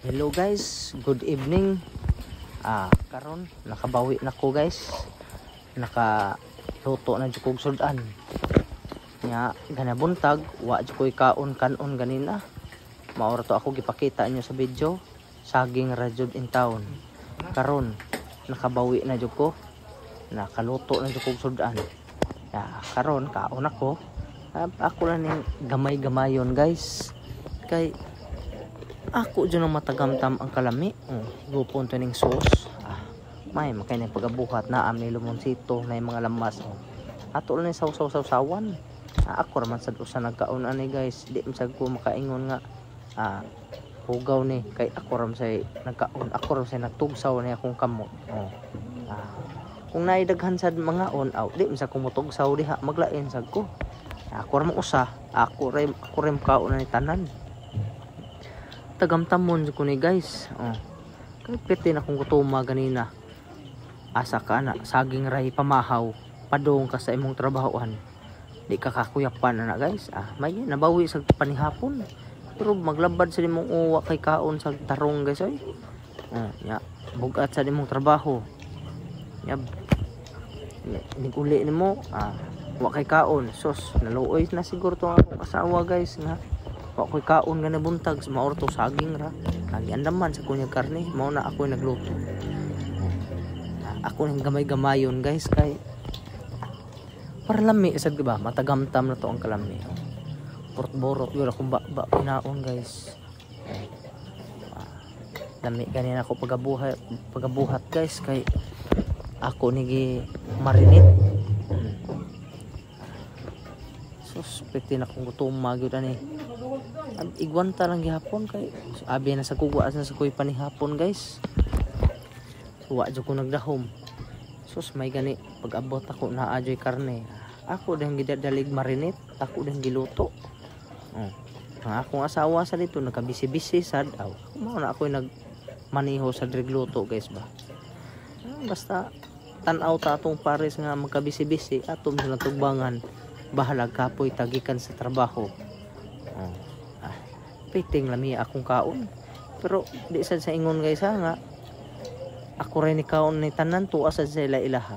Hello guys, good evening. Karon nakabawi na ko, guys. Nakaluto na jud kog sudan. Nya ganabuntag, wa jud ko'y kaon kanon ganina. Mao ra to ako gipakita inyo sa video. Saging ra jud in town. Karon nakabawi na jud ko. Nakaluto na jud kog sudan. Ya, karon kaon ako. Ako lang ning gamay-gamayon, guys. Kay ako dyan ang matagamtam ang kalami. Oh, gupon to ning sauce. May makay na pagabuhat na am ni lumonsito na yung mga lamas. Oh. Ato lang ni saw-saw-saw-sawan. Ako raman sad usa nagkaon ani, guys. Di man sad ko makaingon nga hugaw ni kay ako ram say nagkaon, ako ram say nagtugsaw ni akong kamot. Oh. Kung naidaghan sad mga on aw, di man sad ko motugsaw diha, maglain sad ko. Ako ra man usa, ako rin kaon na ni tanan, tagamtamon ko ni, guys. Oh. Kay piti na kung gutuma ganina. Asa ka na, saging ray pamahaw, padong ka sa imong trabahoan. Di ka kakuyapan na, guys. May nabawi sa panihapon. Pero maglabad sa imong uwa kay kaon sa tarong, guys, oy. Oh, ya, bugat sa imong trabaho. Yab. Nig-uli nimo, wa kay kaon. Sus, naluoy na siguro to ang akong asawa, guys, nga wa ko'y kaon nga nabuntag sa maorto, saging ra lagi andaman sa kunya karne, mao na ako nagluto. Ako nang gamay-gamayon, guys, kay para lami sad ba, matagamtam na to ang kalami. Borot-borot yun akong ba, ba pinaon, guys. Lami ganina ako pagabuhat pagabuhat, guys, kay ako nigi marinate. Sus, pwede na kong gutom magyud ani. Igwanta lang gihapon kay abi na sa kugwa na sa kuy panihapon, guys. So, wa jud ko nagdahom. Sus, may gani pag abot ako naa joy karne. Ako din gidadalig marinate, ako din giluto. Oh. Ang akong asawa sa dito nagkabisi-bisi sad aw. Mao na ako nag maniho sa drigluto, guys, ba. Basta tan-aw ta atong pares nga magkabisi-bisi, atom sa tugbangan, bahalag kapoy tagikan sa trabaho. Oh. Piting lami akong kaon. Pero di sad sa ingon, guys, ha, nga ako rin ni kaon ni tanan, tuwa sad sa ila ilaha.